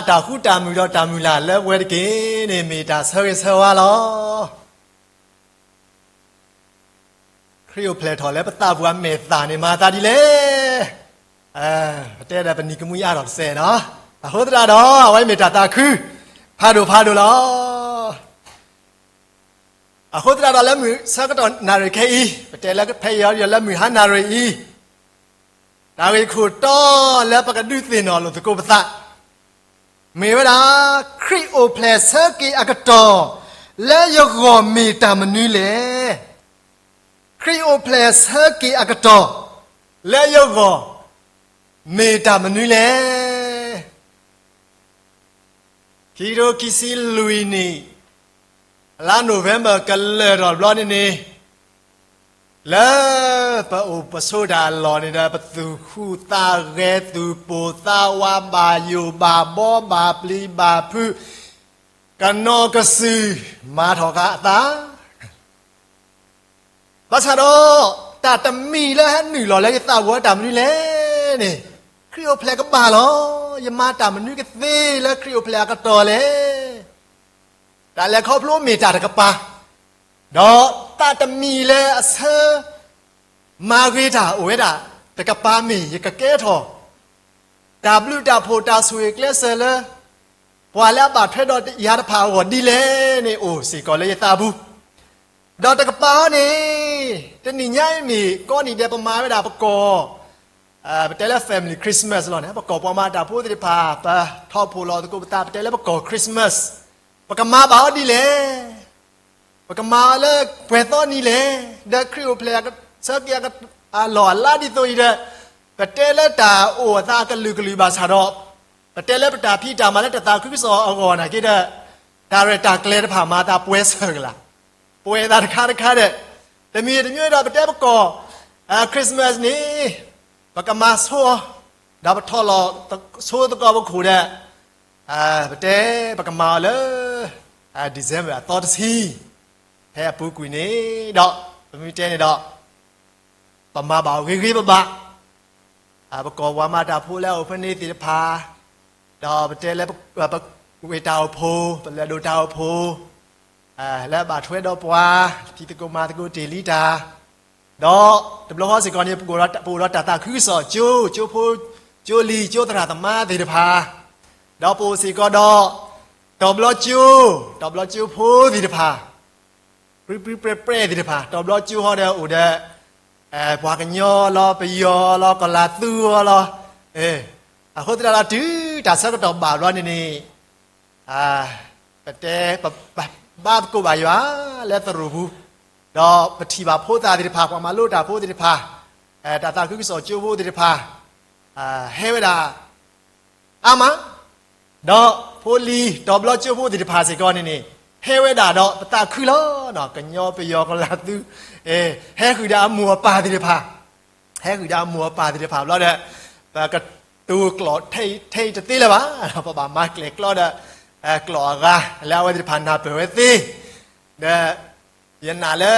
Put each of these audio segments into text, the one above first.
တၢ်ဃူတၢ်မုာ်ဒီးတၢ်မုၢ်လၢ်လၢပဝဲတက့ၢ်န့ၣ် မ့ၢ်တၢ်ဆၢဂ့ၤဆၢဝါလီၤ. ခရံာ်အိၣ်ဖျဲၣ်ထီၣ်လၢပသးပူၤအမဲာ်သၣ်န့ၣ် မၤသးဒ်လဲၣ်. ပတဲဒီးပနံၤကမှံအါထီၣ်တစဲးနီၤ. အဃိသတးဒီး အဝဲမ့ၢ်တၢ်သးခု ဖးဒိၣ်ဖးဒိၣ်လီၤ. အဃိသတးဒီးလၢမုၢ်ဆၢကတီၢ်နၣ်ရံၣ်ခဲအံၤ, ပတဲလၢဖဲအံၤဒီးလၢမုၢ်ဟါနၣ်ရံၣ်အံၤ, တၢ်ဂ့ၢ်ခိၣ်တီလၢပကဒုးသ့ၣ်နီၣ်လိာ်သကိးပသး, မ့ၢ်ဝဲဒၣ် ခရံာ်အိၣ်ဖျဲၣ်ဆၢက့ၤအကတီၢ် လၢယဂီၢ်မ့ၢ်တၢ်မနုၤလဲၣ်. ခရံာ်အိၣ်ဖျဲၣ်ဆၢက့ၤအကတီၢ် လၢယဂီၢ် မ့ၢ်တၢ်မနုၤလဲၣ်. ခံကထိခံဆံလွံၢ်နံၣ်, လါ November ကလၢာ်ထီၣ်တဘျီန့ၣ်န့ၣ်, လၢပအိၣ်ပဆိးတၢ်အလီၢ်န့ၣ်ဒီး ပသူၣ်ဟူးသးဂဲၤ သူၣ်ပိၢ်သးဝး ဘၣ်ယိၣ်ဘၣ်ဘီ ဘၣ်ပျံၤဘၣ်ဖုး, ကနီၤကစုာ် မၤထီၣ်ဃာ်အသး ဘၣ်ဆၣ်ဒီး တၢ်တမံၤလၢဟဲနုာ်လီၤလၢယသးပူၤတၢ်မနုၤလဲၣ်န့ၣ်, ခရံာ်အိၣ်ဖျဲၣ်ကဘၣ်လီၤ. ယမၤတၢ်မနုၤကသ့လၢခရံာ်အိၣ်ဖျဲၣ်အကတီၢ်လဲၣ်. တၢ်လဲၤခီဖျိမ့ၢ်တၢ်တကပၤ, ဒီးတၢ်တမံၤလၢအဆၢမၤဂ့ၤတၢ်အိၣ်ဝဲဒၣ်တကပၤမ့ၢ် ယကကဲထီၣ် တၢ်ဘျုးတၢ်ဖှိၣ်တၢ်ဆိၣ်ဂ့ၤကျဲးစၢးလၢ ပှၤလၢအဘၣ်ထွဲဒီးယၤတဖၣ်အဂီၢ်ဒ်လဲၣ်န့ၣ် အိၣ်စ့ၢ်ကီးလၢယသးပူၤ, ဒီးတကပၤအံၤန့ၣ်, တနံၤညါအံၤမ့ၢ်ကိးနံၤဒဲး ပမၤဝဲဒၣ်ပကီၢ်, ပတဲလၢ family Christmas လီၤန့ၣ်, ပကီၢ်ပှၤမၤတၢ်ဖိသ့ၣ်တဖၣ် ပထီၣ်ဖှိၣ်လီၤသကိးပသး ပတဲလၢပကီၢ် Christmas, ပကမၤဘၣ်အီၤဒ်လဲၣ်. ပကမၤအီၤလၢပှဲၤသီနံၤလဲၣ်. ဒီးခရံာ်အိၣ်ဖျဲၣ်ဆၢက့ၤအလီၢ်အလါဒ်သိးအံၤဒီး, ပတဲလၢတၢ်အိၣ်အသးအကလုာ်ကလုာ်ဘၣ်ဆၣ်ဒီး, ပတဲလၢပတၢ်ဖံးတၢ်မၤလၢတၢ်သးခုကစီၣ်အဂီၢ်နာ်က့ဒီး, တၢ်ရဲၣ်တၢ်ကျဲၤတဖၣ်မၤသးပှဲၤဆၢၣ်ကလာ်, ပှဲၤသးတခါတခါဒီး, တမံၤတမံၤဒီးပတဲပကီၢ် Christmas န့ၣ်, ပကမၤဆိအီၤ, ဒီးပထီၣ်လီၤဆိသကိးပခိၣ်ဒီး, ပတဲပကမၤအီၤလၢ December အသီတဆံ, ဖဲအပူၤကွံာ်န့ၣ်ဒီး, ပမ့ၢ်တဲန့ၣ်ဒီး, ပမၤဘၣ်အီၤဂ့ၤဂ့ၤဘၣ်ဘၣ်, ပကီၢ်ပှၤမၤတၢ်ဖိလၢအအိၣ်ဖဲန့ၣ်သ့ၣ်တဖၣ်, ဒီးပတဲလၢပဝ့ၢ်တၢ်အိၣ်ဖှိၣ် ပလဲၤဒိးတၢ်အိၣ်ဖှိၣ်, လၢအဘၣ်ထွဲဒီးပှၤ, ဖံးသကိးမၤသကိးတ့ၢ်လံတၢ်, ဒီးတဘျီဃီစ့ၢ်ကီးန့ၣ် ပအိၣ်ဒီးတၢ်သးခုကစီၣ်ကၠိ, ကၠိဖိ, ကၠိလံၤ, ကၠိသရၣ်သမါသ့ၣ်တဖၣ်, ဒီးပအိၣ်စ့ၢ်ကီးဒီး တီၤဘျီကၠိ, တီၤဘျီကၠိဖိသ့ၣ်တဖၣ်, ပြံပြံပြဲပြဲသ့ၣ်တဖၣ်, တီၤဘျီကၠိဟီဒီးအိၣ်ဒီး ပှၤကညီလီၤ, ပယီၤလီၤ, ကီၤလၤသူလီၤ. အဃိသတးဒီးတုၤတၢ်ဆၢကတီၢ်ဘၣ်ဘျီန့ၣ်န့ၣ်, ပတဲပဘါသကိးဘၣ်ယွၤလၢသရိာ်ပူၤ, ဒီးပထံၣ်ဘၣ်ဖိသၣ်သ့ၣ်တဖၣ်, ပှၤမၤလိတၢ်ဖိသ့ၣ်တဖၣ်, တၢ်သးခုကစီၣ်ကၠိဖိသ့ၣ်တဖၣ်, ဟဲဝဲဒၣ် အါမး, ဒီးဖိလံၤ တီၤဘျီကၠိဖိသ့ၣ်တဖၣ်စ့ၢ်ကီးန့ၣ်န့ၣ်, ဟဲဝဲဒၣ်ဒီးပသးခုလီၤ. ကညီပယီၤကီၤလၤသူ, ဟဲဃုာ်ဒီးအမိၢ်အပၢ်သ့ၣ်တဖၣ်, ဟဲဃုာ်ဒီးအမိၢ်အပၢ်သ့ၣ်တဖၣ်ဘျီဒီး, ပကတိၤကျိာ်ထဲအံၤတသ့လၢၤဘၣ်, ပဘၣ်မၤကျဲၤကျီဒီး ကျိာ်အဂၤ လၢအဝဲသ့ၣ်တဖၣ်နၢ်ပၢၢ်ဝဲသ့, ဒီး ယနာ်လၢ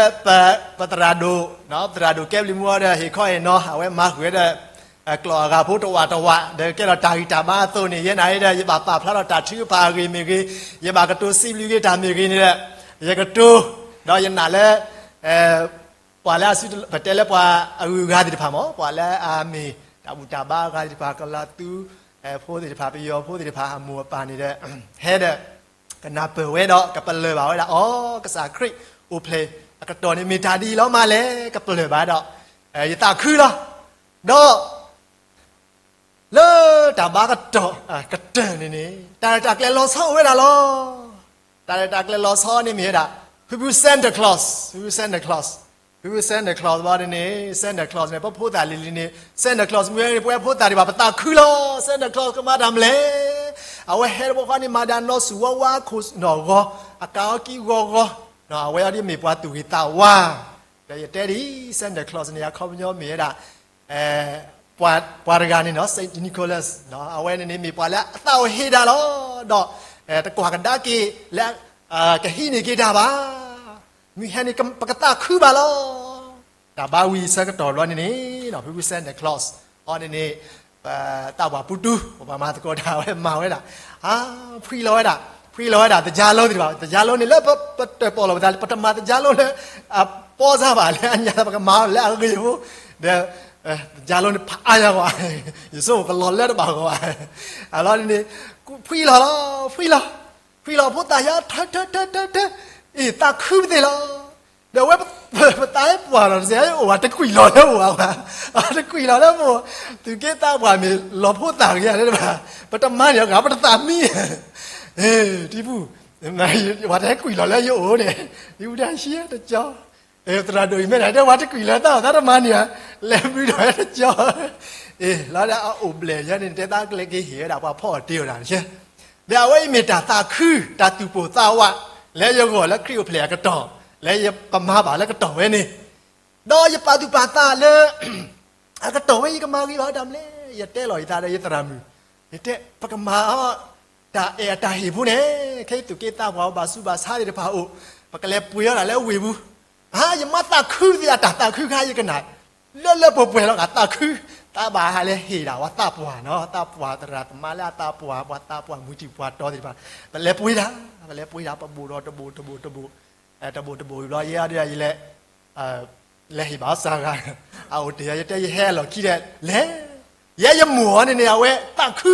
ပသရၣ်ဒိၣ်, ပသရၣ်ဒိၣ်ကဲဘျုးမူဒီး ဟ့ၣ်ခီဟ့ၣ်နီၤ အဝဲမၤဃုာ်ဝဲဒီး ကျိာ်အဂၤဖိတဝးတဝး ဒီးကဲထီၣ်တၢ်ဂံၢ်တၢ်ဘါအသိးန့ၣ်, ယဲနာ်အံၤဒီး ယဘၣ်ပာ်ဖျါထီၣ်တၢ်ထုကဖၣ်အဂ့ၢ်မ့ၢ်ဂ့ၤ, ယဘၣ်ကတိၤစံးဘျုးက့ၤတၢ်မ့ၢ်ဂ့ၤန့ၣ်ဒီး, ယကတိၤ, ဒီးယနာ်လၢ ပှၤလၢအစု, ပတဲလၢပှၤအဂုၤအဂၤသ့ၣ်တဖၣ်မ့ၢ်, ပှၤလၢအမ့ၢ်တၢ်ဘူၣ်တၢ်ဘါအဂၤသ့ၣ်တဖၣ်, ကီၤလၤသူဖိသ့ၣ်တဖၣ်, ပယီၤဖိသ့ၣ်တဖၣ် အမိၢ်အပၢ်န့ၣ်ဒီး, ဟဲဒီး ကနၢ်ပၢၢ်ဝဲဒီး ကပလၢၢ်ဘၣ်ဝဲဒၣ်, အိ, ကစၢ်ခရံာ်အိၣ်ဖျဲၣ်အကတီၢ်န့ၣ် မ့ၢ်တၢ်ဒ်အံၤလီၤမးလဲၣ်, ကပလၢၢ်ဘၣ်ဒီး ယသးခုလီၤ. ဒီး လၢတၢ်ဘါကတီၢ်ကတၢၢ်န့ၣ်န့ၣ်, တၢ်ရဲၣ်တၢ်ကျဲၤလီၤဆီအိၣ်ဝဲဒၣ်လီၤ. တၢ်ရဲၣ်တၢ်ကျဲၤလီၤဆီန့ၣ်မ့ၢ်ဝဲဒၣ် ဖုဖု Santa Claus, ဖုဖု Santa Claus, ဖုဖု Santa Claus ဘၣ်န့ၣ်န့ၣ်, Santa Claus န့ၣ် ပဖိသၣ်လံၤလံၤန့ၣ်, Santa Claus မ့ၢ်ဝဲန့ၣ် ပဝဲဖိသၣ်ဒံးဘၣ် ပသးခုလီၤ. Santa Claus ကမၤတၢ်မနုၤလဲၣ်. အဝဲဟဲတဘျီဃီန့ၣ် မၤဒၣ်နီၢ်ဆူၣ်ဝါဝါခိၣ်နီၢ်ဂီၤ, အကးအီကံဂီၤဂီၤ, အဝဲအံၤဒ်မ့ၢ်ပှၤသူၣ်ဂ့ၤသးဝါ, ဒီးယတဲဒ် Santa Claus န့ၣ် အခီပညီမ့ၢ်ဝဲဒၣ် ပှၤတဂၤန့ၣ်နီၤ, Saint Nicholas, အဝဲန့ၣ်န့ၣ် မ့ၢ်ပှၤလၢအသးအိၣ်ဟ့ၣ်တၢ်လီၤ. ဒီးတကွၢ်ကဒါက့ၤလၢ ကဟံးန့ၢ်က့ၤတၢ်ဘၣ်. မ့ၢ်ဟဲန့ၣ် ပကသးခုဘၣ်လီၤ. တၢ်ဘါဝံၤဆၢကတီၢ်ဘျီန့ၣ်န့ၣ်, ဖုဖု Santa Claus အီၤန့ၣ်န့ၣ်, ပ သးပှၢ်ပူတူၢ် ပှၤမၤသကိးတၢ်ဝဲမၤဝဲဒၣ်, ဖှံလီၤဝဲဒၣ်, ဖှံလီၤဝဲဒၣ် သကြားလုံးသ့ၣ်တဖၣ်, သကြားလုံးန့ၣ် လၢပတၢၣ်ပီၣ်လီၤပသး ပတမၤ သကြားလုံး လၢ အပီစၢ်ဘၣ် လၢအညါ ပကမၤအီၤလၢအဂ့ၤဖိ, ဒီး သကြားလုံးန့ၣ် ဖးအါယၤဂီၢ်, ယဆိကမိၣ်ကလီၤလၢတဘၣ်ဂီၢ်ဘၣ်, အလီၤန့ၣ် ဖှံလီၤလီၤ, ဖှံလီၤ, ဖှံလီၤဖိသၣ်ယါ ထၢထၢထၢထၢထၢ, အ့ၣ် သးခုပသ့ၣ်လီၤ. ဒီးအဝဲ ပသးဟဲပှၢ်လီၤတစဲး အိၣ်ဝဲတကွံာ်လီၤလၢပအိၣ်ဝဲ, တကွံာ်လီၤလၢပအိၣ်, သူၣ်က့သးပှၢ်မ့ၢ်လီၤဖိသၣ်ဂ့ၤဧါ တဘၣ်, ပတမၤန့ၣ်ဂ့ၤ ပတသးမံ, တံၤပူၤ, ပှၤတဟဲကွံာ်လီၤလၢယအိၣ်န့ၣ်, တံၤပူၤတၢ်ဆံတကၠီ, သရၣ်ဒိၣ်အံၤမ့ၢ်ဒၣ်တဲ ပှၤတကွံာ်လီၤသး သးတမၤန့ၣ်ဧါ, လဲၤဘုဒီးတကၠီ, အ့ၣ် လီၤဒီးအအိၣ်ဘျဲၣ်ယဲန့ၣ် တဲသးကျဲက့ၤဟ့ၣ်ဝဲဒၣ် ပှၤဖီအီၣ်တ့ၢ်အီၤဒၣ် ဒီးအဝဲအံၤမ့ၢ်တၢ်သးခု တၢ်သူၣ်ပိၢ်သးဝး လၢယဂီၢ်လၢခရံာ်အိၣ်ဖျဲၣ်အကတီၢ်, လၢယပမၤဘၣ်လၢကတီၢ်ဝဲန့ၣ်, ဒီးယပာ်သူၣ်ပာ်သးလၢ အကတီၢ်ဝဲ ယကမၤဂ့ၤဘၣ်ဒၣ်မလဲၣ်, ယတဲလီၤယသးဒီးယသရၣ်မုၣ်, ယတဲ ပကမၤအီၤ တၢ်အဲၣ်အတၢ်ဟ့ၣ်ဖိန့ၣ်, ခဲအံၤသူၣ်က့သးပှၢ်အိၣ် ဘၣ်ဆူးဘၣ်ဆါသ့ၣ်တဖၣ်အိၣ်, ပကလဲၤပှ့ၤအီၤဒၣ်လၢဝ့ၢ်ပူၤ, ယမၤသးခုသ့ၣ် အတၢ်သးခုခါ ယကနၣ် လၢလၢပှဲၤပှဲၤလီၤ ကသးခု, သးဘၣ်ဟးလဲၤဟ့ၣ်ဒၣ်ပှၤသးပှၢ်နီၤ, သးပှၢ်သရၣ်သမါလၢအသးပှၢ် ပှၤသးပှၢ်မုၢ်တံၢ်ပှၤတီၤသ့ၣ်တဖၣ်, ပလဲၤပှ့ၤတၢ်, ပလဲၤပှ့ၤတၢ် ပဘိၣ်ဒီးတဘိၣ်တဘိၣ်တဘိၣ်, တဘိၣ်တဘိၣ်ဝံၤဘျီ ယဲဒၣ်ယလဲၤ လဲၤဟ့ၣ်ဘၣ်အီၤစၢ်ဂၤ, အအိၣ်တ့ၢ်ယၤ ယတဲယဟဲအလီၢ်ခံဒီး လဲၤ, ယဲယမိၢ်အီၤန့ၣ်န့ၣ် အဝဲသးခု,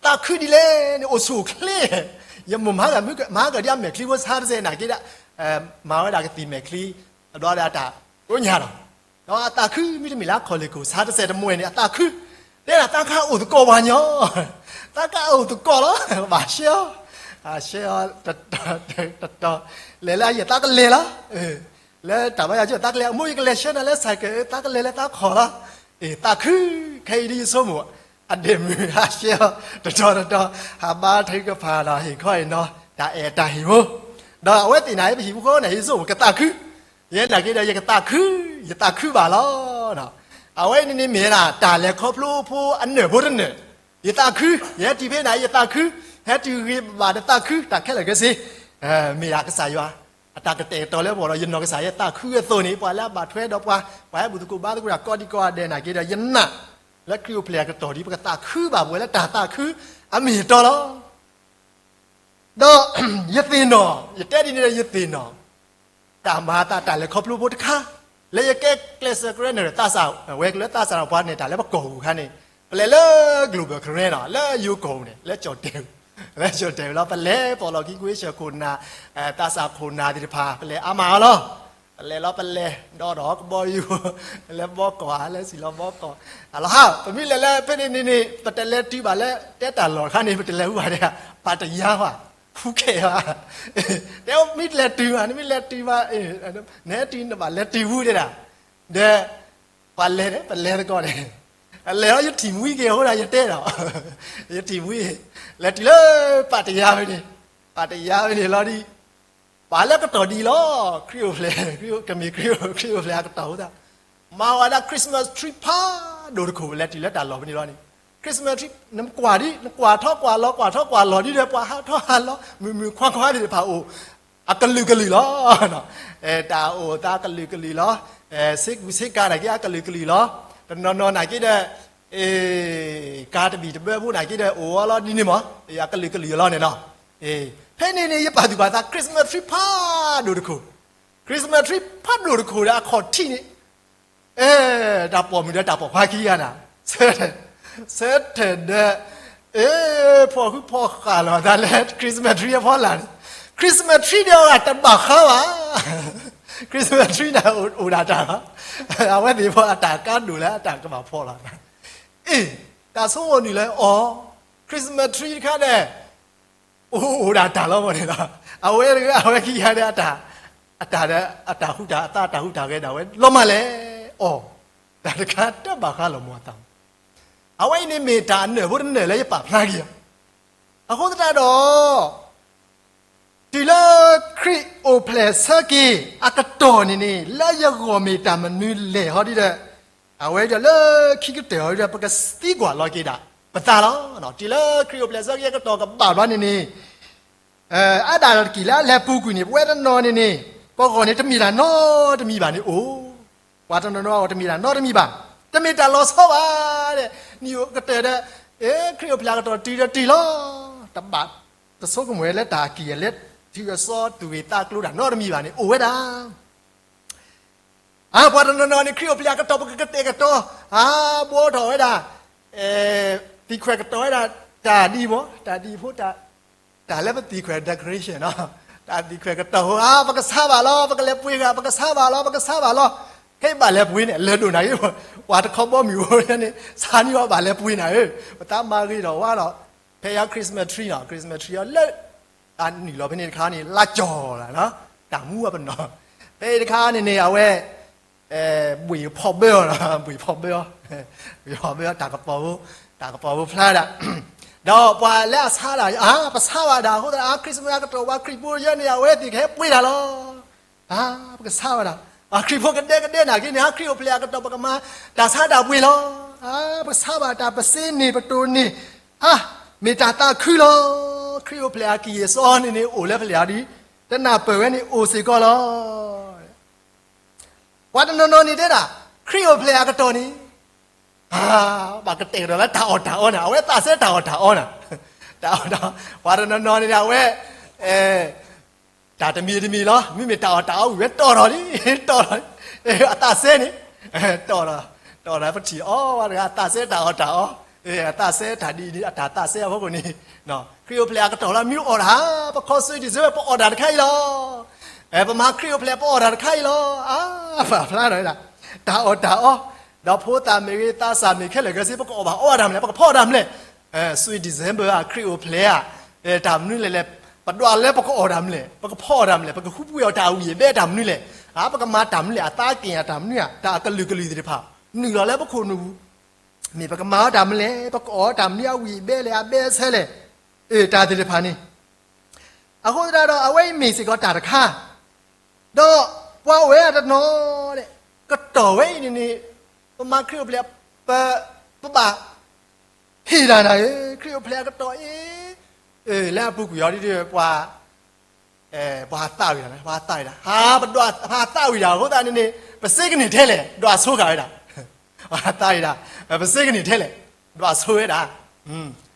သးခုဒ်လဲၣ်န့ၣ် အိၣ်ဆူၣ်အိၣ်ချ့, ယမိၢ်မၤဟးဂီၤ မၤဟးဂီၤဒ်အမဲာ်ချံဖိဆါတစဲးနာ်က့ဒီး, မၤဝဲဒၣ်ကသံၣ်မဲာ်ချံ, ဘျီဒီးအတၢ်ကိညါလီၤ, ဒီးအသးခု မ့တမ့ၢ်လၢအခီၣ်လ့ၢ်ခိၣ်ဆါတစဲးတမှဲန့ၣ် အသးခု, တဲဒၣ်သးခါအိၣ်သကိးပှၤညီ, သးခါအိၣ်သကိးလီၤ, ဘၣ်ရှဲအီၤ, ဘၣ်ရှဲအီၤ တတီၤ, လဲၤလၢအယဲၢ်သးကလဲၤလီၤ လၢတၢ်ဘါယွၤကၠိ သးကလဲၤ, အမိၢ် ယကလဲၤဆှၢနၤလၢ ဆိုင်ကယ်, သးကလဲၤလၢသးခီၣ်လီၤ, အ့ၣ် သးခု, ခဲအံၤဒ်ယဆိကမိၣ်, အဒ့ၣ်မုၣ်ဟးရှဲအီၤ တတီၤတတီၤ, ဟးဘါထုကဖၣ်ဒီးဟ့ၣ်ခီအံၤနီၤ, တၢ်အဲၣ်တၢ်ဟ့ၣ်ဖိ, ဒီးအဝဲသ့ၣ်န့ၣ် ပဟံၣ်ဖိဃီဖိန့ၣ် ယဆိကမိၣ်ကသးခု, ယဲနာ်က့ဒီး ယကသးခု, ယသးခုဘၣ်လီၤ, အဝဲန့ၣ်န့ၣ်မ့ၢ်ဒၣ် တၢ်လဲၤခီဖျိဖိအနၢၣ်ဖိတနၢၣ်, ယသးခု, ယဟဲတုၤဖဲန့ၣ် ယသးခု, ဟဲတုၤဂ့ၤဘၣ်ဒီးသးခု, တၢ်ခဲလၢာ်ခဲဆ့, မ့ၢ်ဒၣ်ကစၢ်ယွၤ အတၢ်ကတဲာ်ကတီၤလၢပဂီၢ်ဒီး ယနီၢ်ကစၢ်ယဲသးခုအသိးန့ၣ် ပှၤလၢအဘၣ်ထွဲဒီးပှၤ, ပှၤဟဲဘူၣ်သကိးဘါသကိးတၢ်ကိးဒံကိးဂၤဒဲးနာ်က့ဒီး ယနာ် လၢခရံာ်အိၣ်ဖျဲၣ်အကတီၢ်ဒီး ပကသးခုဘၣ်ပဝဲလၢတၢ်သးခုအမ့ၢ်အတီလီၤ. ဒီးယသ့ၣ်နီၣ်, ယတဲဒ်န့ၣ်ဒီးယသ့ၣ်နီၣ်, တၢ်မၤသးတၢ်လဲၤခီဖျိဖိတခါ, လၢယကဲကျဲးစၢးကရၢနၢ်တၢ်သးစၢ်ဝဲကလၢသးစၢ်ဒီးပှၤန့ၣ် တၢ်လၢပကီၢ်ပူၤအခါန့ၣ်, ပလဲၤလၢ Global Karen နီၤ, လၢယိၤကီၢ်ပူၤန့ၣ် လၢကၠီၣ်တဲာ်, လၢကၠီၣ်တဲာ်ဝံၤလီၤ ပလဲၤပိာ်လီၢ်ခံကွ့ဆၢၣ်ခိၣ်နၢ်, သးစၢ်ခိၣ်နၢ်သ့ၣ်တဖၣ် ပလဲၤအါမးအီၤလီၤ. ပလဲၤလီၤ ပလဲၤဒီးဒီးကဘီယူၤ, လၢဘီကီၢ်ဧါ လၢစံၣ်လီၤဘီကီၢ်, အလီၤဟါ ပမ့ၢ်လဲၤလၢဖဲန့ၣ်န့ၣ် ပတလဲၤတုၤဘၣ်လၢ တဲတၢ်လီၢ်အခါန့ၣ် ပတလဲၤဝံၤဘၣ်ဒီး ပတယါဘၣ်, ဖူခဲဘၣ်, တဲမ့ၢ်တလဲၤတုၤဘၣ် နမ့ၢ်လဲၤတုၤဘၣ်, နဟဲတုၤနဘၣ်လဲၤတုၤဝံၤဒဲဒၣ်, ဒီး ပှၤလဲၤန့ၣ် ပလဲၤသကိးန့ၣ်, အလဲၤလီၤ ယထံၣ်မှံက့ၤအဃိဒၣ် ယတဲဒီး, ယထံၣ်မှံ, လဲၤတုၤလၢ ပတယါဖဲန့ၣ်, ပတယါဖဲန့ၣ်လီၤဒီး ပှၤလၢကတီၢ်ဒ်အံၤလီၤ, ခရံာ်အိၣ်ဖျဲၣ်, ကမ့ၢ်ခရံာ်အိၣ်, ခရံာ်အိၣ်ဖျဲၣ်အကတီၢ်အဃိသတး, မၤဝဲဒၣ် Christmas tree ဖးဒိၣ်တခိၣ် လဲၤတုၤလၢတၢ်လီၢ်ဖဲန့ၣ်လီၤန့ၣ်, Christmas tree နကွၢ်ဒ် နကွၢ်ထီၣ်ကွၢ်လီၤ ကွၢ်ထီၣ်ကွၢ်လီၤဒ်ဒီး ပှၤဟးထီၣ်ဟးလီၤ မုၣ်မုၣ်ခွါခွါသ့ၣ်တဖၣ်အိၣ် အကလုာ်ကလုာ်လီၤ. တၢ်အိၣ်သးကလုာ်ကလုာ်လီၤ. ဆ့ကူဆ့ကၤနာ်က့ အကလုာ်ကလုာ်လီၤ. တနီၤနီၤနာ်က့ဒီး ကၤတဘံၣ်တဘၢဖိနာ်က့ဒီး အိၣ်အီၤလီၤဒ်န့ၣ်မး အကလုာ်ကလုာ်လီၤန့ၣ်နီၤ. ဖဲန့ၣ်န့ၣ် ယပာ်သူၣ်ပာ်သး Christmas tree ဖးဒိၣ်တခိၣ်, Christmas tree ဖးဒိၣ်တခိၣ်ဒီးအခီၣ်ထံးန့ၣ် အဲ တၢ်ပိာ်မုၣ်ဒီးတၢ်ပိာ်ခွါခံဂၤန့ၣ် ဆၢထၢၣ်ဒီး အဲ ဖီၣ်ဃုဖီၣ်ဃာ်လီၤသးလၢ Christmas tree အဖီလာ်န့ၣ်, Christmas tree ဒီးအတဘၣ်ဃးဘၣ်. Christmas tree န့ၣ် အိၣ်ဒၣ်တၢ်လီၤ. အဝဲသ့ၣ်ဖီၣ်အတၢ်ကါဒိၣ်လၢအတၢ်ကဘၣ်ဖီၣ်လီၤ. အ့ တၢ်ဆိကမိၣ်နုာ်လၢအီၤ Christmas tree တခါန့ၣ် အိၣ်အိၣ်ဒၣ်တၢ်လီၤမးန့ၣ်လီၤ. အဝဲတဂၤ အဝဲခံဂၤဒီး အတၢ် အတၢ်ဒီး အတၢ်ဟူးတၢ် အသးအတၢ်ဟူးတၢ်ဂဲၤဒၣ်ဝဲ လီၤမၢ်လဲၣ်အီၤ, တၢ်တခါတဘၣ်ဃးလီၤမၢ်အသး. အဝဲအံၤန့ၣ်မ့ၢ်တၢ်အနၢၣ်ဖိတနၢၣ်လၢယပာ်ဖျါက့ၤအီၤ. အဃိသတးဒီး တုၤလၢခရံာ်အိၣ်ဖျဲၣ်ဆၢက့ၤအကတီၢ်န့ၣ်န့ၣ် လၢယဂီၢ်မ့ၢ်တၢ်မနုၤလဲၣ်ဟီဒ်ဒီး အဝဲဒၣ်လၢခံကတၢၢ်ဟီဒ်ဒီး ပကသံကွၢ်လီၤက့ၤဒၣ်ပသးလီၤ. တုၤလၢခရံာ်အိၣ်ဖျဲၣ်ဆၢက့ၤအကတီၢ်ကဘၣ်ဘျီန့ၣ်န့ၣ် အါဒၣ်တက့ၢ်လၢအလဲၤပူၤကွံာ်န့ၣ် ပဝဲတနီၤန့ၣ်န့ၣ် ပဂီၢ်န့ၣ်တမ့ၢ်တၢ်နီတမံၤဘၣ်န့ၣ်အိၣ်, ပှၤတနီၤနီၤအဂီၢ်တမ့ၢ်တၢ်နီတမံၤဘၣ်. တမ့ၢ်တၢ်လီၤဆီဘၣ်, နံၣ်အိၣ်ကတၢၢ်ဒီး ခရံာ်အိၣ်ဖျဲၣ်အကတီၢ်တုၤဒီးတုၤလီၤ. တဘၣ်တဆိကမိၣ်ဝဲလၢတၢ်အကံၢ်အလဲ ထံကစီတုၤဂ့ၤသးကျိၤတၢ်နီတမံၤဘၣ်န့ၣ် အိၣ်ဝဲဒၣ် အါ ပှၤတနီၤနီၤန့ၣ် ခရံာ်အိၣ်ဖျဲၣ်အကတီၢ် ပကကတဲာ်ကတီၤ, အါ ဘှီထီၣ်ဝဲဒၣ်, သံခွဲးကတီၤဝဲဒၣ်, တၢ်ဒံးမး တၢ်ဒံးဖိ, တၢ်လၢပသံခွဲး decoration နီၤ, တၢ်သံခွဲးကတီၤဖိ အါ ပကဆါဘၣ်လီၤ ပကလဲၤပှ့ၤဂၤ ပကဆါဘၣ်လီၤ ပကဆါဘၣ်လီၤ, ခဲအံၤဘၣ်လဲၤပှ့ၤန့ၣ် လဲၤဒိၣ်နၤဂ့ၤ, ပှၤတခီဘီမုၢ်အိၣ်န့ၣ် ဆါန့ၢ်အီၤဘၣ်လဲၤပှ့ၤနၤဧၢ, ပသးမၤဂ့ၤဒီးဝါဒီး, ဖဲယါ Christmas tree နီၤ Christmas tree အီၤလၢ အနုာ်လီၤဖဲန့ၣ်တခါန့ၣ် လါကၠီၤလီၤ, တၢ်မူအပနီၣ်, ဖဲအံၤတခါန့ၣ်န့ၣ် အဝဲ ဘှ့ၣ်ဖီၣ်ဘၢအီၤ, ဘှ့ၣ်ဖီၣ်ဘၢအီၤ, ဘှ့ၣ်ဖီၣ်ဘၢအီၤ တၢ်ကပီၤဖိ, တၢ်ကပီၤဖိဖျါဒၣ်, ဒီးပှၤလၢအဆါဒၣ် အါ ပဆါဘၣ်ဒၣ်အဃိသတး အါ Christmas အကတီၢ် ပှၤခရံာ်ဖိယဲန့ၣ် အဝဲသ့ၣ်ကဟဲပှ့ၤတၢ်လီၤ, အါ ပကဆါဘၣ်ဒၣ်, ပှၤခရံာ်ဖိကဒဲကဒဲနာ်က့န့ၣ် အါ ခရံာ်အိၣ်ဖျဲၣ်အကတီၢ် ပကမၤတၢ်ဆါတၢ်ပှ့ၤလီၤ, အါ ပကဆါဘၣ်တၢ် ပစ့န့ၢ်ပတိၢ်န့ၢ်, အါ မ့ၢ်တၢ်သးခုလီၤ, ခရံာ်အိၣ်ဖျဲၣ်အကံၢ်အစီန့ၣ်န့ၣ် အိၣ်လၢပလဲၣ်အီၤဒီး တနၢ်ပၢၢ်ဝဲန့ၣ်အိၣ်စ့ၢ်ကီးလီၤ. ပှၤတနီၤနီၤန့ၣ်တဲဒၣ် ခရံာ်အိၣ်ဖျဲၣ်အကတီၢ်န့ၣ် ဘၣ်ကတဲာ်ကတီၤလၢတၢ်အီၣ်တၢ်အီနၤ, အဝဲသးစဲတၢ်အီၣ်တၢ်အီနၤ, တၢ်အီၣ်တၢ်အီ, ပှၤတနီၤနီၤန့ၣ် အဝဲ တၢ်တမံၤတမံၤလီၤ, မ့မ့ၢ်တၢ်အီၣ်တၢ်အီဝံၤဝဲတီၢ်ထီၣ်လံ, တီၢ်ထီၣ်လံ, အသးစဲန့ၣ် တီၢ်ထီၣ်, တီၢ်ထီၣ်ပထံၣ်အီၤဝဲတဂၤ အသးစဲတၢ်အီၣ်တၢ်အီ, အသးစဲတၢ်ဒ်အံၤ အတၢ်သးစဲအဖီခိၣ်န့ၣ်, ခရံာ်အိၣ်ဖျဲၣ်အကတီၢ်လီၤ မ့ၢ်အိၣ်တၢ်, ပခီဆူဒံၣ်စ့ဘၢၣ် ပအီၣ်တၢ်တခါအံၤလီၤ, ပမၤခရံာ်အိၣ်ဖျဲၣ် ပအီၣ်တၢ်တခါအံၤလီၤ, အါ ပာ်ဖျါထီၣ်ဝဲဒၣ် တၢ်အီၣ်တၢ်အီ, ဒီးဖိသၣ်မ့ၢ်ဂ့ၤ သးစၢ်မ့ၢ်ဂ့ၤ ခဲလၢာ်ခဲဆ့ ပကအီၣ်ဘၣ်အီဘၣ်တၢ်မနုၤလဲၣ်, ပကဖီအီၣ်တၢ်မနုၤလဲၣ်, ဆူဒံၣ်စ့ဘၢၣ် ခရံာ်အိၣ်ဖျဲၣ်ဧါ, တၢ်မနုၤလဲၣ်လဲၣ်, ပဒွးလၢပကအီၣ်တၢ်မနုၤလဲၣ်, ပကဖီအီၣ်တၢ်မနုၤလဲၣ်, ပကဃုပှ့ၤအီၣ်တၢ်အဝံၣ်အဘဲတၢ်မနုၤလဲၣ်, အါ ပကမၤတၢ်မနုၤလဲၣ်, အသးက့ၣ်အတၢ်မနုၤဧါ, တၢ်အကလုာ်ကလုာ်သ့ၣ်တဖၣ် နုာ်လီၤလၢပခိၣ်နူာ်ပူၤ, မ့ၢ်ပကမၤအီၣ်တၢ်မနုၤလဲၣ်, ပကအီၣ်တၢ်မနုၤအဝံၣ်အဘဲလဲၣ် အဘဲအဆၢလဲၣ်, တၢ်သ့ၣ်တဖၣ်န့ၣ် အဃိသတးဒီး အဝဲအံၤမ့ၢ်စ့ၢ်ကီးတၢ်တခါ, ဒီးပှၤအိၣ်ဝဲဒၣ်တနီၤ, ကတီၢ်ဝဲအံၤန့ၣ်န့ၣ်, ပမၤခရံာ်အိၣ်ဖျဲၣ်, ပ, ပဘၣ်ဟ့ၣ်တၢ်နၤဧၢ, ခရံာ်အိၣ်ဖျဲၣ်အကတီၢ်အံၤ, လၢအပူၤကွံာ်အီၤဒ်ဒီး ပှၤ ပှၤသးဝံၣ်တၢ်, ပှၤသးဝံၣ်တၢ်, ဟါ ပဒွး ပှၤသးဝံၣ်တၢ်အဃိသတးန့ၣ်န့ၣ် ပစ့ကန့ၢ်ထဲလဲၣ်, ဒွးဆိဃာ်ဝဲဒၣ်, ပှၤသးဝံၣ်တၢ်, ပစ့ကန့ၢ်ထဲလဲၣ်, ဒွးဆိဝဲဒၣ်,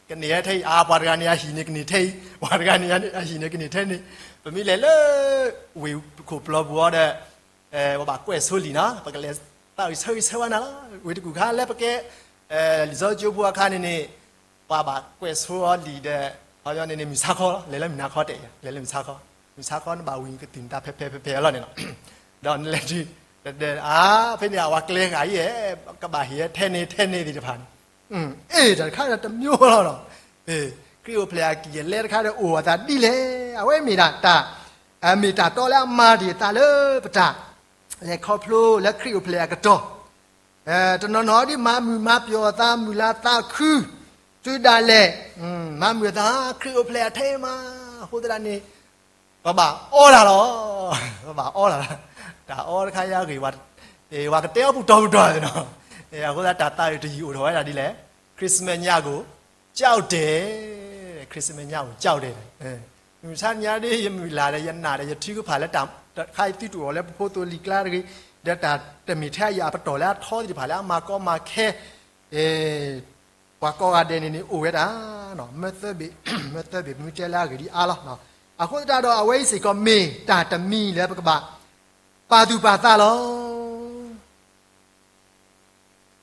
ကန့ၢ်ထဲအံၤ, အါ ပှၤတဂၤန့ၣ် အဟံၣ်န့ၣ်ကန့ၢ်ထဲအံၤ, ပှၤတဂၤန့ၣ် အဟံၣ်န့ၣ်ကန့ၢ်ထဲန့ၣ်, ပမ့ၢ်လဲၤလၢ ဝ့ၢ်ခိၣ်ပျီပူၤအီၤဒီး ပဘၣ်ကွဲးဆိလံာ်နီၤ, ပကလဲၤသးဝံၣ်ဆၢဂ့ၤဆၢဝါနၤလီၤ, ဝ့ၢ်တကူၣ်ခါလၢပကဲ လံာ်စီဆှံကၠိဖိအခါန့ၣ်န့ၣ်, ပှၤဘၣ်ကွဲးဆိအီၤလံာ်ဒီး ဟီယီန့ၣ်န့ၣ် မုၢ်ဆါခီလီၤ, လဲၤလၢမုၢ်နၤခီတဲာ်, လဲၤလၢမုၢ်ဆါခီ, မုၢ်ဆါခီနဘၣ်ဝံၤကတုၤနတၢ်ဖဲဖဲဖဲဖဲအလီၢ်န့ၣ်လီၤ, ဒီးနလဲၤတုၤ, အါ ဖဲန့ၣ် အဝဲကျဲဂၤအံၤ, ကဘၣ်ဟ့ၣ်ထဲန့ၣ်ထဲန့ၣ်သ့ၣ်တဖၣ်န့ၣ်, အဲ တၢ်တခါဒီးတမျိုးလီၤနီၤ, ခရံာ်အိၣ်ဖျဲၣ်အကံၢ်အလဲတခါဒီးအိၣ်အသးဒ်လဲၣ်, အဝဲမ့ၢ်ဒၣ်တၢ် မ့ၢ်တၢ်တီလၢအမၤတ့ၢ်အသးလၢပတၢ် လဲၤခီဖျိလၢခရံာ်အိၣ်ဖျဲၣ်အကတီၢ်, တနီၤနီၤဒ်မၤမုာ်မၤပျီၢ်အသး မုာ်လၤသးခု, တုၤဒၣ်လဲာ် မၤမုာ်အသး ခရံာ်အိၣ်ဖျဲၣ်အထဲမး, အဃိသတးန့ၣ် ပဘၣ်အီတၢ်လီၤ, ပဘၣ်အီတၢ်လီၤ, တၢ်အီတခါယါဂ့ၤ, ပှၤကတဲအီပူၤတီၤပူၤတီၤနီၤ, အဃိသတးတၢ်သးအုးတယုၢ်အိၣ်ထီၣ်ဝဲဒၣ်ဒ်လဲၣ်, Christmas ညါအကို ကြောက်တယ်, Christmas ညါအကို ကြောက်တယ်, မုၢ်ဆါညါဒ်ယမုၢ်လၢ်ဒီး ယနာ်ဒီး ယထုကဖၣ်လၢတၢ်တခါအံၤသုတအိၣ်လၢပဖိသိလံၤကျါတဂ့ၤ, ဒီးတၢ်တမ့ၢ်ထဲအံၤအပတီၢ်လၢအထီသ့ၣ်တဖၣ်လၢအမၤကီမၤခဲ, ပှၤကိးဂၤဒဲးန့ၣ်န့ၣ် အိၣ်ဝဲဒၣ် မၢသၢဘ့ၣ်, မၢသၢဘ့ၣ် ပမ့ၢ်တဲလၢအဂ့ၢ်ဒ်အါလီၤ, အဃိသတးဒီးအဝဲအံၤစ့ၢ်ကီးမ့ၢ်တၢ်တမံၤလၢပကဘၣ်ပာ်သူၣ်ပာ်သးလီၤ.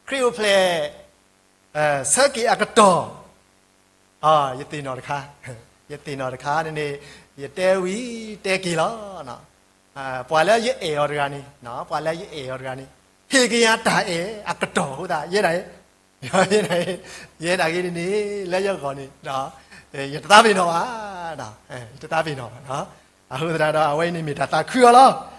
ခရံာ်အိၣ်ဖျဲၣ် ဆၢက့ၤအကတီၢ်, ယသ့ၣ်နီၣ်တခါ, ယသ့ၣ်နီၣ်တခါန့ၣ်န့ၣ်, ယတဲဝံၤတဲက့ၤလီၤ. ပှၤလၢယအဲၣ်အီၤတဂၤန့ၣ်, ပှၤလၢယအဲၣ်အီၤတဂၤန့ၣ်, ဟ့ၣ်က့ၤယၤတၢ်အဲၣ်အကတီၢ်အဃိသတး ယဲဒၣ်, ယဲဒၣ်ဂ့ၤန့ၣ်န့ၣ် လၢယဂီၢ်န့ၣ် ယတသးပ့ၤနီၣ်ဘၣ်, ယတသးပ့ၤနီၣ်ဘၣ်. အဃိသတးဒီး အဝဲအံၤန့ၣ်မ့ၢ်တၢ်သးခုအီၤလီၤ.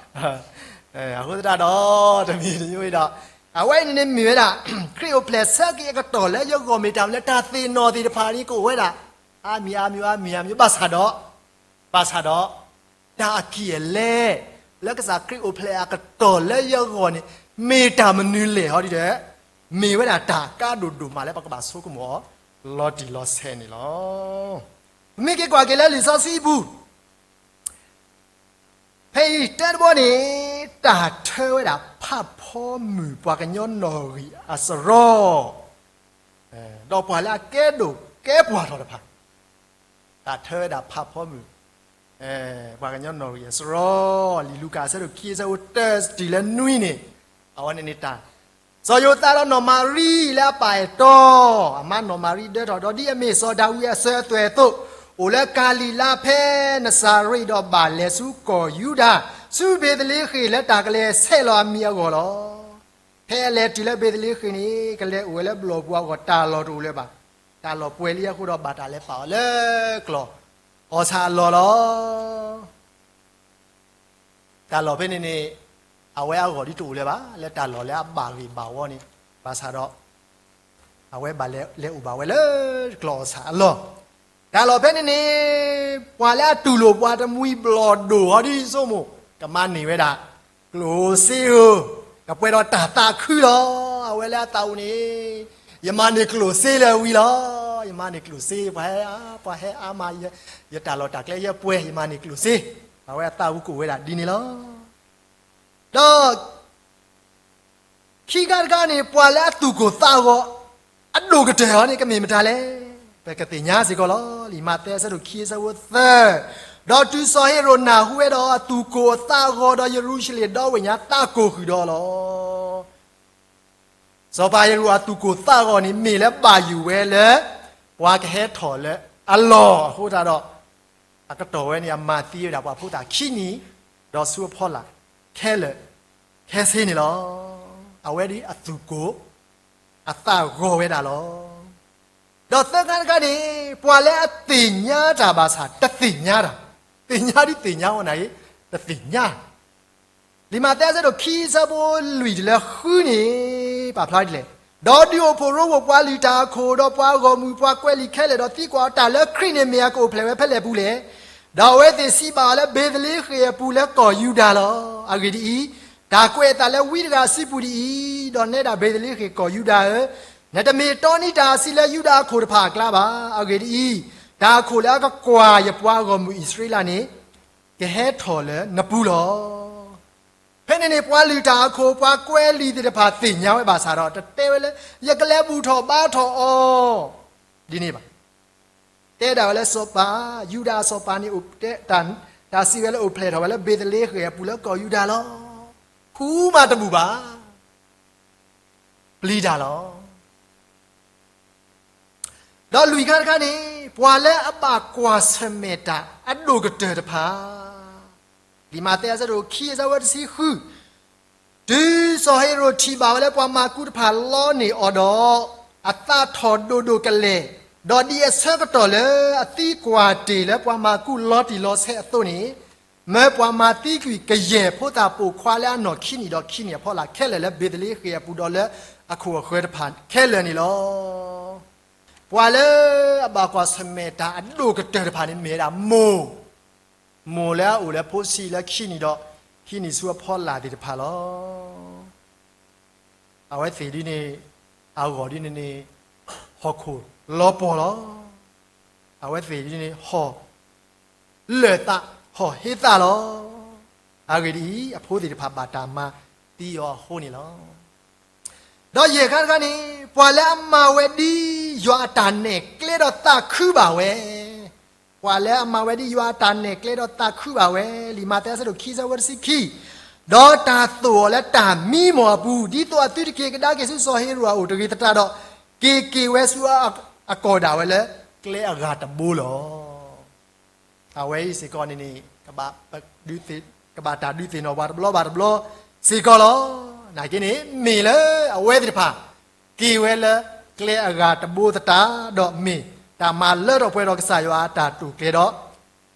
အဃိသတးဒီး တမံၤတမံၤဒီး အဝဲအံၤန့ၣ်န့ၣ်မ့ၢ်ဝဲဒၣ် ခရံာ်အိၣ်ဖျဲၣ်ဆၢက့ၤအကတီၢ်လၢယဂီၢ်မ့ၢ်တၢ်မနုၤလဲၣ်, တၢ်သ့ၣ်နီၣ်သ့ၣ်တဖၣ်န့ၣ် ကအိၣ်ဝဲဒၣ် အါမံၤအါမံၤအါမံၤအါမံၤ ဘၣ်ဆၣ်ဒီး ဘၣ်ဆၣ်ဒီး တၢ်အကံၢ်အလဲ လၢကစၢ်ခရံာ်အိၣ်ဖျဲၣ်အကတီၢ်လၢယဂီၢ်န့ၣ် မ့ၢ်တၢ်မနုၤလဲၣ်ဟီဒ်ဒီး မ့ၢ်ဝဲဒၣ်တၢ်ကါဒိၣ်ဒိၣ်မးလၢပကဘၣ်ဆိကမိၣ်အီၤ လီၤတံၢ်လီၤဆဲးန့ၣ်လီၤ. ပမ့ၢ်က့ၤကွၢ်က့ၤလၢလံာ်စီဆှံပူၤ ဖဲအံၤတၢတဘီန့ၣ် တၢ်ထၢဝဲဒၣ် ဖးဖီမုၢ်ပှၤကညီနီၣ်ဂံၢ်အစရီ, ဒီးပှၤလၢအကဲဒိၣ်ကဲပှၢ်ထီၣ်တဖၣ်, တၢ်ထၢဝဲဒၣ်ဖးဖီမုၢ် ပှၤကညီနီၣ်ဂံၢ်အစရီ, လံာ်လူၤကၣ်အဆၢဒိၣ်ခံအဆၢဖိတၢတုၤလၢနွံန့ၣ်, အဝဲန့ၣ်န့ၣ်တၢ်, စီၤယိၤသးဒီးနီၢ်မၤရံလၢအပၢ်အဲၣ်တီ, အမါနီၢ်မၤရံဒၢထီၣ်ဒီးဒ်အမ့ၢ်စီၤဒၤဝံးအစၢၤအသွဲၣ်အသိး, အိၣ်လၢကၤလံၤလါဖဲနစၤရ့းဒီးဘၣ်လဲၤဆူကီၢ်ယူဒၤ, ဆူဘ့ၤသလ့ဃ့ၣ်လၢတၢ်ကလဲၤဆဲးလီၤအမံၤအဂီၢ်လီၤ. ဖဲအလဲၤတုၤလၢဘ့ၤသလ့ဃ့ၣ်န့ၣ် ကလဲၤအိၣ်ဝဲလၢဘျီၣ်ပူၤအဂီၢ် တၢ်လီၢ်တအိၣ်လၢၤဘၣ်. တၢ်လီၢ်ပှဲၤလံအဃိဒီးဘၣ်တၢ်လဲၤပာ်အီၤလၢကျီၢ် အီၣ်ဆၣ်အလီၢ်လီၤ. တၢ်လီၢ်ဖဲန့ၣ်န့ၣ် အဝဲအဂီၢ်ဒ်တအိၣ်လၢၤဘၣ် လၢတၢ်လီၢ်လၢအဘၣ်ဂ့ၢ်ဘၣ်ဝီန့ၣ်, ဘၣ်ဆၣ်ဒီး အဝဲဘၣ်လဲၤအိၣ်ဘၣ်ဝဲလၢကျီၢ်အီၣ်ဆၣ်အလီၢ်. တၢ်လီၢ်ဖဲန့ၣ်န့ၣ် ပှၤလၢအတူၢ်လိာ်ပှၤတမှံၤဘျီၣ်ဒိၣ်အီၤဒ်ဆိကမိၣ် ကမၤန့ၢ်ဝဲဒၣ် ကျိၣ်စ့ဧၢ, ကပှဲၤဒီးတၢ်သးခုလီၤ. အဝဲလၢအသးအိၣ်န့ၣ် ယမၤန့ၢ်ကျိၣ်စ့လၢဝံၤလီၤ. ယမၤန့ၢ်ကျိၣ်စ့ ပှၤဟဲအါ ပှၤဟဲအါမး ယတၢ်လီၢ်တၢ်ကျဲ ယပှဲၤ ယမၤန့ၢ်ကျိၣ်စ့, အဝဲအသးအိၣ်ကအိၣ်ဝဲဒၣ်ဒ်န့ၣ်လီၤ. ဒီး ခံခါတခါန့ၣ် ပှၤလၢအသူၣ်ကိၢ်သးဂီၤ အဒိၣ်ကတၢၢ်အီၤန့ၣ် ကမ့ၢ်မတၤလဲၣ်. ပကသ့ၣ်ညါစ့ၢ်ကီးလီၤ. လံာ်မးသဲအဆၢဒိၣ်ခံအဆၢဖိသၢ, ဒီးတုၤစီၤဟ့ၤရိာ်နၢ်ဟူဝဲဒီးအသူၣ်ကိၢ်အသးဂီၤဒီးယရူၤၡလ့ၣ်ဒီဝ့ၢ်ညါ သးကိၢ်ဃုာ်ဒီးလီၤ. စီၤပၤဟ့ၤရိာ်အသူၣ်ကိၢ်သးဂီၤန့ၣ် မ့ၢ်လၢဘၣ်ယိၣ်ဝဲလၢ ပှၤကဟဲထီၣ်လၢအလီၢ်အဃိသတးဒီး အကတီၢ်ဝဲန့ၣ် အမၤသံဝဲဒၣ်ပှၤဖိသၣ်ခံနံၣ်, ဒီးဆူအဖီလာ်ခဲလၢာ်ခဲဆ့န့ၣ်လီၤ. အဝဲဒ်အသူၣ်ကိၢ်အသးဂီၤဝဲဒၣ်လီၤ. ဒီးသၢခါတခါန့ၣ် ပှၤလၢအသ့ၣ်ညါတၢ်ဘၣ်ဆၣ် တသ့ၣ်ညါတၢ်, သ့ၣ်ညါဒ်သ့ၣ်ညါဝဲနၤအံၤ တသ့ၣ်ညါ လံာ်မးသဲအဆၢဒိၣ်ခံအဆၢဖိလွံၢ်တုၤလၢဃုန့ၣ် ပာ်ဖျါဒ်လဲၣ်. ဒီးဒုးအိၣ်ဖှိၣ်ရိဖှိၣ်ပှၤလုၢ်တၢ်အခိၣ် ဒီးပှၤဂီၢ်မုၢ်ပှၤကွဲးလံာ်ခဲလၢာ်ဒီးသံကွၢ်အီၤ တၢ်လၢခရံာ်န့ၣ်မ့ၢ်အကအိၣ်ဖျဲၣ်ဝဲဖဲလဲၣ်ပူၤလဲၣ်. ဒီးအဝဲသ့ၣ်စံးဘၣ်အီၤလၢ ဘ့ၤသလ့ဃ့ၣ်အပူၤလၢကီၢ်ယူဒၤလီၤ. အဂ့ၢ်ဒ်အံၤ, တၢ်ကွဲးအသးလၢဝံတဂၤအစုပူၤဒ်အံၤ, ဒီးနဲဒၣ်ဘ့ၤသလ့ဃ့ၣ်ကီၢ်ယူဒၤဧၢ, နတမ့ၢ်တီနံၤတၢ်အဆံးလၢယူဒၤအခိၣ်တဖၣ်အကျါဘၣ်. အဂ့ၢ်ဒ်အံၤ, တၢ်အခိၣ်လၢအကကွၢ်ယပှၤဂီၢ်မုၢ်အံၣ်စရ့လးန့ၣ် ကဟဲထီၣ်လၢနပူၤလီၤ. ဖဲန့ၣ်န့ၣ် ပှၤလုၢ်တၢ်အခိၣ် ပှၤကွဲးလံာ်သ့ၣ်တဖၣ်သ့ၣ်ညါဝဲဘၣ်ဆၣ်ဒီး တတဲဝဲလၢ ယကလဲၤဘူၣ်ထီၣ်ဘါထီၣ်အီၤ ဒ်န့ၣ်ဘၣ်. တဲဒၣ်ဝဲလၢစီၤပၤ, ယူဒၤအစီၤပၤန့ၣ် တၢ်စံးဝဲလၢအိၣ်ဖျဲၣ်ထီၣ်ဝဲလၢဘ့ၤသလ့ဃ့ၣ်အပူၤလၢကီၢ်ယူဒၤလီၤ. ဃုမးတဘူၣ်ဘၣ်. ပျံၤတၢ်လီၤ. ဒီးလွံၢ်ခါတခါန့ၣ် ပှၤလၢအဘၣ်ကွၢ်ဆၢၣ်မဲာ်တၢ်အဒိၣ်ကတၢၢ်တဖၣ်, လံာ်မးသဲအဆၢဒိၣ်ခံအဆၢဖိတဆံဃု, တုၤစီၤဟ့ၤရိာ်ထံၣ်ဘၣ်ဝဲလၢပှၤမၤကူတဖၣ်လီန့ၢ်အီၤဒီး, အသးထီၣ်ဒိၣ်ဒိၣ်ကလဲာ်, ဒီးဒ်အဆၢကတီၢ်လၢအသံကွၢ်တ့ၢ်လၢပှၤမၤကူလီတံၢ်လီဆဲးအသိးန့ၣ်, မၢပှၤမၤသံကွံာ်ကယဲၢ်ဖိသၣ်ပိာ်ခွါလၢအနီၢ်ခံနံၣ်ဒီးခံနံၣ်အဖီလာ်ခဲလၢာ်လၢဘ့ၤသလ့ဃ့ၣ်အပူၤဒီးလၢအခိၣ်အဃၢၤတဖၣ်ခဲလၢာ်န့ၣ်လီၤ. ပှၤလၢအဘၣ်ကွၢ်ဆၢၣ်မဲာ်တၢ်အဒိၣ်ကတၢၢ်တဖၣ်န့ၣ်မ့ၢ်ဝဲဒၣ်မိၢ်, မိၢ်လၢအအိၣ်လၢဖိဆံးလၢခံနံၣ်ဒီးခံနံၣ်ဆူအဖီလာ်သ့ၣ်တဖၣ်လီၤ. အဝဲသ့ၣ်ဒ်န့ၣ် အဂီၢ်ဒ်န့ၣ်န့ၣ် ဟီၣ်ခိၣ်လီၤပှီၢ်လီၤ. အဝဲသ့ၣ်ဒ်န့ၣ် ဟီၣ်လၢာ်သး ဟီၣ်ဟ့သးလီၤ. အဂ့ၢ်ဒ်အံၤ, အဖိသ့ၣ်တဖၣ်ဘၣ်တၢ်မၤသံအီၤအဃိန့ၣ်လီၤ. ဒီးယဲၢ်ခါတခါန့ၣ် ပှၤလၢအမၤဝဲဒ်ယွၤအတၢ်နဲၣ်ကျဲဒီးသးခုဘၣ်ဝဲ, ပှၤလၢအမၤဝဲဒ်ယွၤအတၢ်နဲၣ်ကျဲဒီးသးခုဘၣ်ဝဲ, လံာ်မးသဲအဆၢဒိၣ်ခံအဆၢဖိတဆံခံ, ဒီးတၢ်သိၣ်အီၤလၢတၢ်မံမီၢ်အပူၤ, ဒ်သိးအသုတက့ၤကဒါက့ၤဆူစီၤဟ့ၤရိာ်အအိၣ်တဂ့ၤသတးဒီး, က့ၤက့ၤဝဲဆူအကီၢ်ဒၣ်ဝဲလၢကျဲအဂၤတဘိလီၤ. အဝဲအံၤစ့ၢ်ကီးန့ၣ်န့ၣ် ကဘၣ်တၢ်ဒုးသ့ၣ်နီၣ်ပှၤတဘျီဘၣ်တဘျီစ့ၢ်ကီးလီၤ. နာ်က့န့ၣ် မ့ၢ်လၢအဝဲသ့ၣ်တဖၣ် က့ၤဝဲလၢကျဲအဂၤတဘိသတးဒီး မ့ၢ်တၢ်မၤလၢထီၣ်ပှဲၤထီၣ်ကစၢ်ယွၤအတၢ်တိာ်ကျဲၤဒီး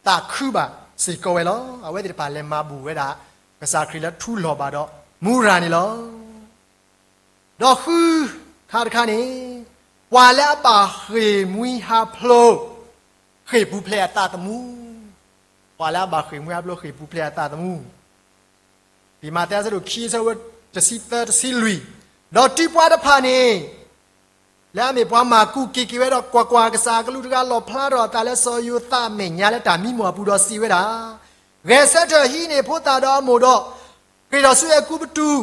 သးခုဘၣ်စ့ၢ်ကီးဝဲလီၤ. အဝဲသ့ၣ်တဖၣ်လဲၤမၤဘူၣ်ဝဲဒၣ် ကစၢ်ခရံာ်လၢထူလီၤဘၣ်ဒီး မူရၤန့ၣ်လီၤ. ဒီးဃုခါတခါန့ၣ် ပှၤလၢအဘၣ်ဃ့ၢ်မှံဟးဖျိး ဃ့ၢ်ပူၤဖျဲးအသးသမူ, ပှၤလၢအဘၣ်ဃ့ၢ်မှံဟးဖျိးဃ့ၢ်ပူၤဖျဲးအသးသမူ, လံာ်မးသဲအဆၢဒိၣ်ခံအဆၢဖိတဆံသၢတဆံလွံၢ်, ဒီးတုၤပှၤတဖၣ်န့ၣ် လၢအမ့ၢ်ပှၤမၢ်ကူးက့ၤက့ၤဝဲဒီး ကွၢ်ကွၢ်, ကစၢ်အကလူးတဂၤလီၣ်ဖျါထီၣ်အသးလၢစီၤယိၤသးအမဲာ်ညါလၢတၢ်မံမီၢ်အပူၤဒီးစံးဝဲဒၣ်, ဂဲၤဆၢထၢၣ်ဟံးန့ၢ်ဖိသၣ်ဒီးအမိၢ်ဒီး ဃ့ၢ်ထီၣ်ဆူအဲၤကူပတူး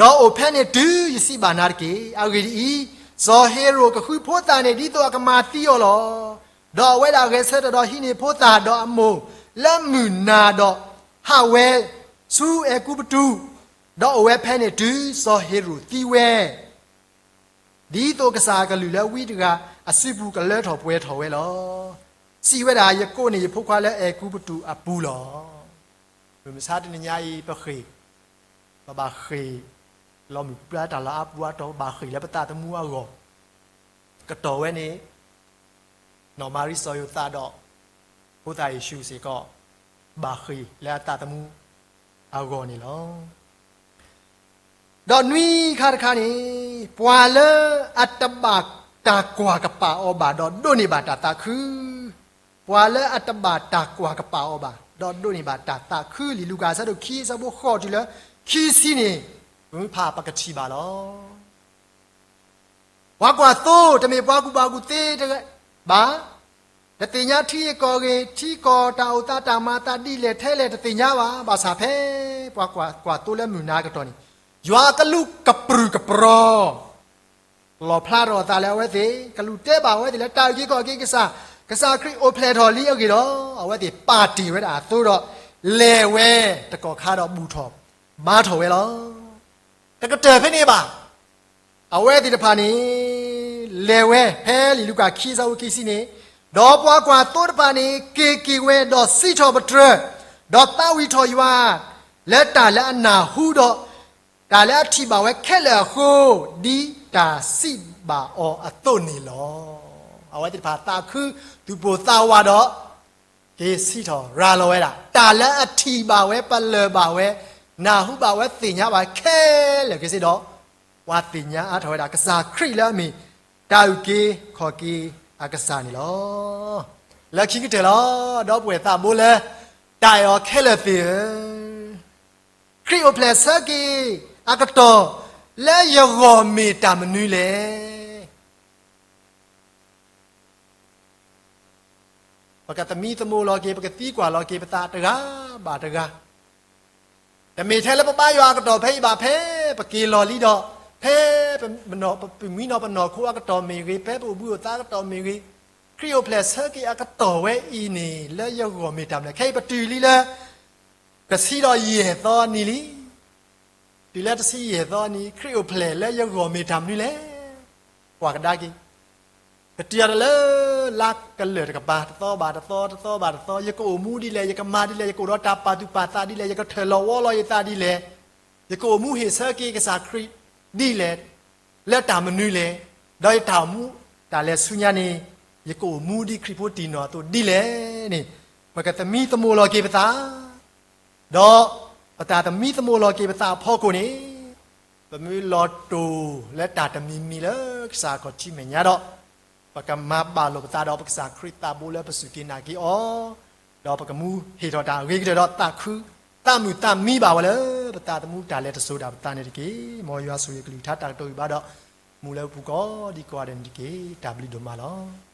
ဒီးအိၣ်ဖဲန့ၣ်တုၤယစံးဘၣ်နၤတက့ၢ်. အဂ့ၢ်ဒ်အံၤ, စီၤဟ့ရိာ်ကဃုဖိသၣ်န့ၣ် ဒ်သိးအကမၤသံအီၤလီၤ. ဒီးအဝဲဒၣ်ဂဲၤဆၢထၢၣ်ဒီးဟံးန့ၢ်ဖိသၣ်, ဒီးအမိၢ်လၢမုၢ်နၤဒီး ဟးဝဲဆူအဲၤကူပတူး, ဒီးအိၣ်ဝဲဖဲန့ၣ်တုၤစီၤဟ့ရိာ်သံဝဲ, ဒ်သိးကစၢ်အကလုၢ်လၢဝံတဂၤအစုပူၤကလၢထီၣ်ပှဲၤထီၣ်ဝဲလီၤ. စံးဝဲဒၣ်, ယကိးန့ၢ်ယဖိခွါလၢအဲၤကူပတူးအပူၤလီၤ. မုၢ်မဆါတနံၤညါအံၤ ပဃ့ၢ်, ပဘၣ်ဃ့ၢ်လီၤမုၢ်ပြၢတၢ်လီၢ်အါပူၤအါတီၤ, ဘၣ်ဃ့ၢ်လၢပသးသမူအဂီၢ်, ကတီၢ်ဝဲန့ၣ် နီၢ်မၤရံစီၤယိၤသးဒီး ဖိသၣ်ယ့ၣ်ၡူးစ့ၢ်ကီး ဘၣ်ဃ့ၢ်လၢအသးသမူအဂီၢ်န့ၣ်လီၤ. ဒီးနွံခါတခါန့ၣ်, ပှၤလၢအတဘၣ်တၢ်ကွၢ်ကပာ်အီၤဘၣ် ဒီးဒိးန့ၢ်ဘၣ်တၢ်သးခု, ပှၤလၢအတဘၣ်တၢ်ကွၢ်ကပာ်အီၤဘၣ် ဒီးဒိးန့ၢ်ဘၣ်တၢ်သးခု, လံာ်လူၤကၣ်အဆၢဒိၣ်ခံ အဆၢဖိဃိးတုၤလၢခံဆံန့ၣ်, ပမ့ၢ်ဖးပကထံၣ်ဘၣ်လီၤ. ပှၤကွၢ်သိတမ့ၢ်ပှၤကူၣ်ဘၣ်ကူၣ်သ့ဘၣ်, တသ့ၣ်ညါထံဂ့ၢ်ကီၢ်ဂ့ၢ်, ထံကီၢ်တၢ်အိၣ်သးတၢ်မၤအသးဒ်လဲၣ်ထဲလဲၣ်တသ့ၣ်ညါဘၣ်. ဘၣ်ဆၣ်ဖဲပှၤကွၢ်သိလၢမုၢ်နၤအကတီၢ်န့ၣ်, ယွၤအကလူးကပြုၢ်ကပြီၤ လီၣ်ဖျါထီၣ်အသးလၢအဝဲသ့ၣ်, ကလူးတဲဘၣ်အဝဲသ့ၣ်လၢတၢ်အုၣ်က့ၤခီၣ်က့ၤကစၢ်, ကစၢ်ခရံာ်အိၣ်ဖျဲၣ်ထီၣ်လံအဂ့ၢ်ဒီး, အဝဲသ့ၣ်ပာ်တ့ၢ်ဝဲဒၣ်အသိဒီး လဲၤဝဲတကီၢ်ခါဒီးဘူၣ်ထီၣ်ဘါထီၣ်ဝဲလီၤ. တကတၢၢ်ဖဲန့ၣ်ဘၣ်, အဝဲသ့ၣ်တဖၣ်န့ၣ် လဲၤဝဲဖဲလံာ်လူၤကၣ်ခံ အဆၢဖိခံဆံန့ၣ်, ဒီးပှၤကွၢ်သိတဖၣ်န့ၣ် က့ၤက့ၤဝဲဒီးစံးထီၣ်ပတြၢၤ, ဒီးသးဝံၣ်ထီၣ်ယွၤ လၢတၢ်လၢအနၢ်ဟူဒီး တၢ်လၢအထံၣ်ဘၣ်ဝဲခဲလၢာ်အဃိ, ဒ်တၢ်စံးဘၣ်အီၤအသိးန့ၣ်လီၤ. အဝဲသ့ၣ်တဖၣ်သးခုသူၣ်ပိၢ်သးဝးဒီး က့ၤစံးထီၣ်ရၤလီၤဝဲဒၣ် တၢ်လၢအထံၣ်ဘၣ်ဝဲ ပလၢၢ်ဘၣ်ဝဲ နၢ်ဟူဘၣ်ဝဲ သ့ၣ်ညါဘၣ်ခဲလၢာ်ခဲဆ့ဒီး, ပှၤသ့ၣ်ညါအါထီၣ်ဝဲဒၣ် ကစၢ်ခရံာ်လၢအမ့ၢ် တၢ်အုၣ်က့ၤခီၣ်က့ၤအကစၢ်န့ၣ်လီၤ. လၢခံကတၢၢ်လီၤ, ဒီပုၢ်ဝဲၢ်သးဘိလၢ တၢ်အဲၣ်အီၤခဲလၢာ်သ့ၣ်ဧၢ, ခရံာ်အိၣ်ဖျဲၣ်ဆၢက့ၤအကတီၢ် လၢယဂီၢ်မ့ၢ်တၢ်မနုၤလဲၣ်. ပကသမံသမိးလီၤက့ၤ ပကသံကွၢ်လီၤက့ၤပသးတဂၤဘၣ်တဂၤ, တမ့ၢ်ထဲလၢပဘါယွၤအကတီၢ်ဖဲအံၤဘၣ်, ဖဲပက့ၤလီၤလံဒီး, ဖဲပမံနီၤပနီၢ်ခိအကတီၢ်မ့ၢ်ဂ့ၤ, ဖဲပအိၣ်ဘှံးအိၣ်သါအကတီၢ်မ့ၢ်ဂ့ၤ, ခရံာ်အိၣ်ဖျဲၣ်ဆၢက့ၤအကတီၢ်ဝဲအံၤန့ၣ် လၢယဂီၢ်မ့ၢ်တၢ်မနုၤလဲၣ်. ခဲအံၤပတုၤလံလၢ ကဆံဒီးယဲၢ်သီနံၤလံ. တုၤလၢတဆံယဲၢ်သီနံၤ ခရံာ်အိၣ်ဖျဲၣ်လၢယဂီၢ်မ့ၢ်တၢ်မနုၤလဲၣ်. ကွၢ်ကဒါက့ၤ, ကတုၤအီၤလၢ လါကလၢာ်တကပၤ တသီဘၣ်တသီ တသီဘၣ်တသီ, ယကအိၣ်မူဒ်လဲၣ်, ယကမၤဒ်လဲၣ်, ယကအိၣ်ဒီးတၢ်ပာ်သူၣ်ပာ်သးဒ်လဲၣ်, ယကထၢၣ်လီၤဝီလီၤယသးဒ်လဲၣ်, ယကအိၣ်မူဟ့ၣ်ဆၢက့ၤကစၢ်ခရံာ်ဒ်လဲၣ်, လၢတၢ်မနုၤလဲၣ်, ဒီးယတၢ်အိၣ်မူတၢ်လဲၤဆူညါန့ၣ် ယကအိၣ်မူဒ်ခရံာ်ဖိတံၢ်နီၢ်အသိးဒ်လဲၣ်န့ၣ်, ပကသမံသမိးလီၤက့ၤပသး ဒီးပတၢ်သမံသမိးလီၤက့ၤပသးအဖီခိၣ်န့ၣ်, ပမ့ၢ်လီၤတိၢ်လၢတၢ်တမံၤမံၤလၢကစၢ်အခီၣ်ထံးမဲာ်ညါဒီး, ပကမၤဘၣ်လိာ်ပသးဒီးပကစၢ်ခရံာ်သးဘိလၢပစူၢ်က့ၤနာ်က့ၤအီၤ, ဒီးပကမူဟ့ၣ်ထီၣ်တၢ်အဂ့ၤကတၢၢ်ဒီးသးခု, သးမုာ်သးမံဘၣ်ဝဲလၢ ပသးသမူတၢ်လဲၤတစိၤဒၣ်ပသးန့ၣ်တက့ၢ်. မ်ယွၤဆိၣ်ဂ့ၤကလုၢ်ကထါတၢ်ကတိၤအံၤဘၣ်ဒီး, မူလၢပပူၤကိးဒံကိးဂၤဒဲးန့ၣ်တက့ၢ်. တၢ်ဘျုးဒိၣ်မးလီၤ.